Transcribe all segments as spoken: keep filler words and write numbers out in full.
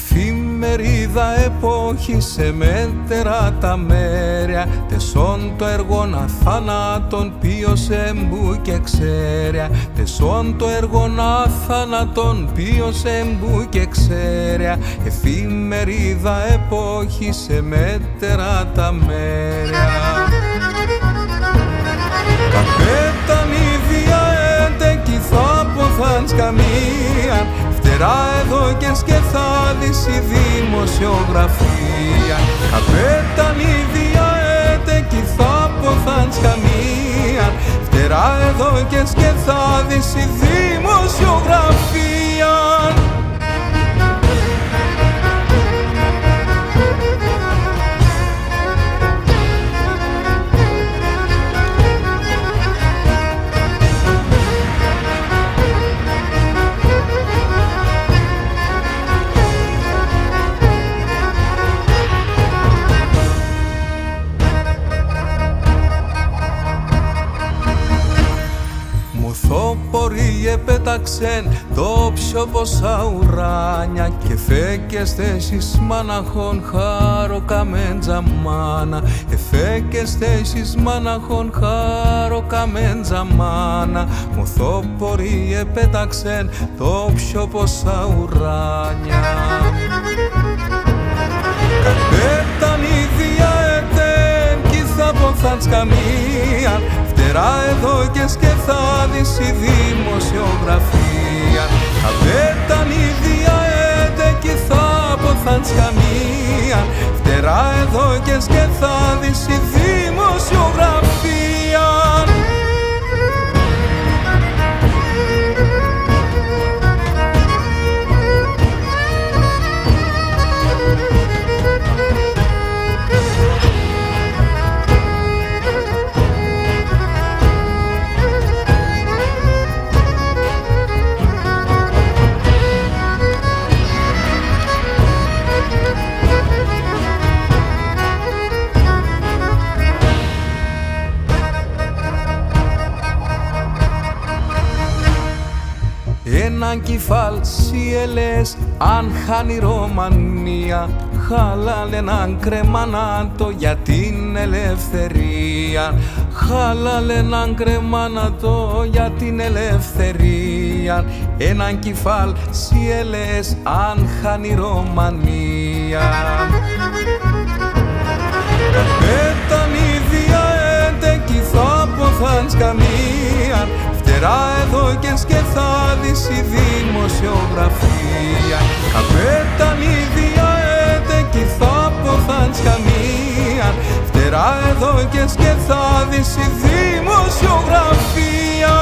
Εφημερίδα επόχης, σε μετερά τα μέρια, τ' εσόν το έργον αθάνατον ποίος εμπούκ' εξέρια, τ' εσόν το έργον αθάνατον ποίος εμπούκ' εξέρια, εφημερίδα επόχης, σε μετερά τα μέρια. Καπέταν η διαέτε κι θα ποθάντς καμία, φτερά εδώκες και θα δεις η δημοσιογραφία. Καπέταν η διαέτε κι θα ποθάντς καμία, φτερά εδώκες και θα δεις η δημοσιογραφία. Μοθόποροι επέταξεν τ' όψιον ποσά ουράνια, κι εφέκες τ' αίσθησ' μάναχον χάροκαμεν τζαμάνα. Εφέκες τ' αίσθησ' μάναχον χάροκαμεν τζαμάνα. Μοθόποροι επέταξεν τ' όψιον ποσά ουράνια. Καπέταν η διαέτε κι θα ποθάντς καμία, φτερά εδώκες και θα δεις η δημοσιογραφία. Καπέταν η διαέτε κι θα ποθάντς καμία, φτερά εδώκες και θα δεις η δημοσιογραφία. Έναν κιφάλ' σιελές αν χάν' η Ρωμανία, χαλάλ' έναν κρεμάν ατο για την ελευθερία. Χαλάλ' έναν κρεμάν ατο για την ελευθερία. Έναν κιφάλ' σιελές αν χάν' η Ρωμανία. Καπέταν η διαέτε κι θα ποθάντς καμία, φτερά εδώκες και θα δεις η δημοσιογραφία. Καπέταν η διαέτε κι θα ποθάντς καμία, φτερά εδώκες και θα δεις η δημοσιογραφία.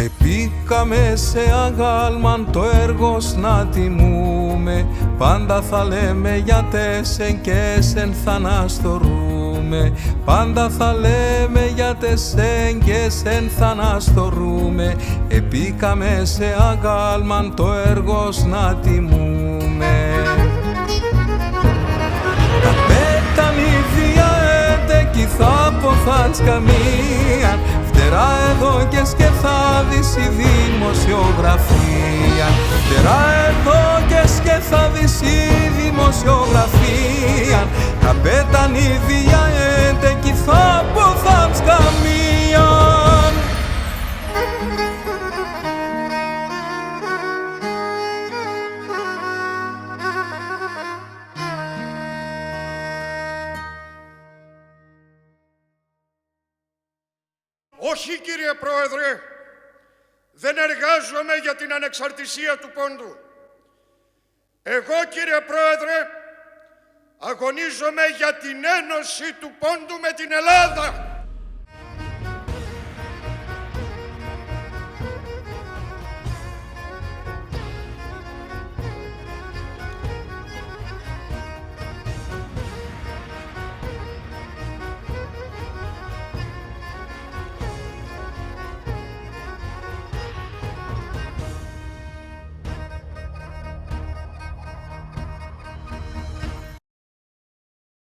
Εποίκαμε σε αγάλμαν το έργο σ' να τιμούμε. Πάντα θα λέμε για τ' εσέν κι εσέν θ' αναστορούμε. Πάντα θα λέμε για τ' εσέν κι εσέν θ' αναστορούμε. Εποίκαμε σε αγάλμαν το έργο σ' να τιμούμε. Καπέταν η διαέτε κι θα ποθάντς καμία, φτερά εδώκες και θα δεις η δημοσιογραφία. Φτερά εδώκες και θα δεις η δημοσιογραφία. Καπέταν η διαέτε κι θα ποθάντς καμία. Όχι, κύριε Πρόεδρε, δεν εργάζομαι για την ανεξαρτησία του Πόντου. Εγώ, κύριε Πρόεδρε, αγωνίζομαι για τηνένωση του Πόντου με την Ελλάδα.